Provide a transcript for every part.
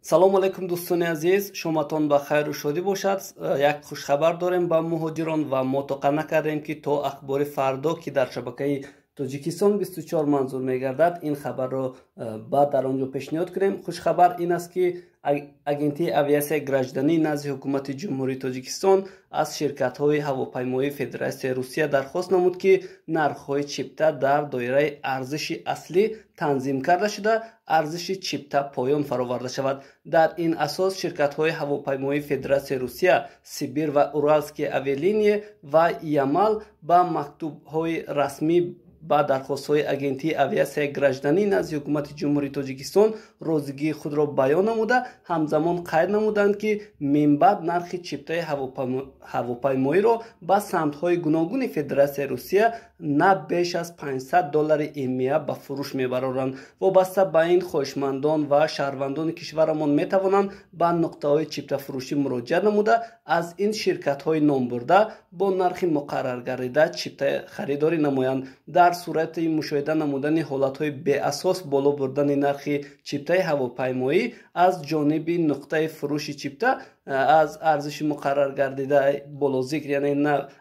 Салому алайкум, дӯстони азиз, шоматон ба хайру шодӣ бошад. Як хушхабар дорем ба муҳоҷирон ва мо тоқа накардем, ки то Ахбори Фардо, ки дар шабакаи Тоҷикистон 24 манзур мегардад, ин хабарро баъд дар он ҷо пешниҳод кунем. Хушхабар ин аст, ки Агентии авиатсияи гражданӣ назди Ҳукумати Ҷумҳурии Тоҷикистон аз ширкатҳои ҳавопаймоии Федератсияи Русия дархост намуд, ки нархҳои чипта дар доираи арзиши аслӣ танзим карда шуда, арзиши чипта поён фароварда шавад. Дар ин асос ширкатҳои ҳавопаймоии Федератсияи Русия, Сибир ва Уральские авиалинии ва Ямал ба мактубҳои расмӣ ба дархостҳои Агентии авиатсияи гражданӣ назди Ҳукумати Ҷумҳурии Тоҷикистон розигии худро баён намуда, ҳамзамон қайд намуданд, ки минбаъд нархи чиптаи ҳавопаймоиро ба самтҳои гуногуни Федератсияи Русия на беш аз 500 доллари ИМИА ба фурӯш мебароранд. Вобаста ба ин, хоҳишмандон ва шаҳрвандони кишварамон метавонанд ба нуқтаҳои чиптафурӯшӣ муроҷиат намуда, аз ин ширкатҳои номбурда бо нархи муқарраргардида чипта харидорӣ намоянд. Дар сурати мушоҳида намудани ҳолатҳои беасос боло бурдани нархи чиптаи ҳавопаймоӣ аз ҷониби нуқтаи фурӯши чипта аз арзиши муқарраргардида болозикр, яъне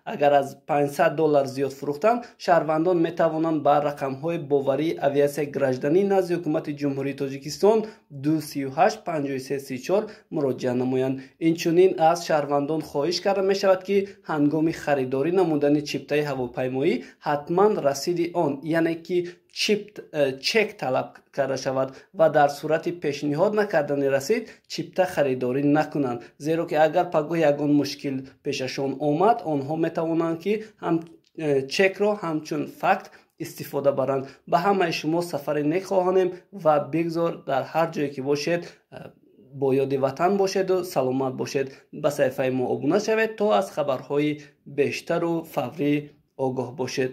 агар аз 500 доллар зиёд фурӯхтанд, шаҳрвандон метавонанд ба рақамҳои боварии авиатсияи гражданӣ назди Ҳукумати Ҷумҳурии Тоҷикистон 238 53 34 муроҷиат намоянд. Инчунин аз шаҳрвандон хоҳиш карда мешавад, ки ҳангоми харидорӣ намудани чиптаи ҳавопаймоӣ ҳатман расиди он, яъне ки чипт чек талаб карда шавад ва дар сурати пешниҳод накардани расид чипта харидорӣ накунанд, зеро ки агар пагоҳ ягон мушкил пешашон омад, онҳо метавонанд, ки ҳам чекро ҳамчун факт истифода баранд. Ба ҳамаи шумо сафари нек хоҳонем ва бигзор дар ҳар ҷое ки бошед, бо ёди ватан бошеду саломат бошед. Ба саҳифаи мо обуна шавед, то аз хабарҳои бештару фаврӣ огоҳ бошед.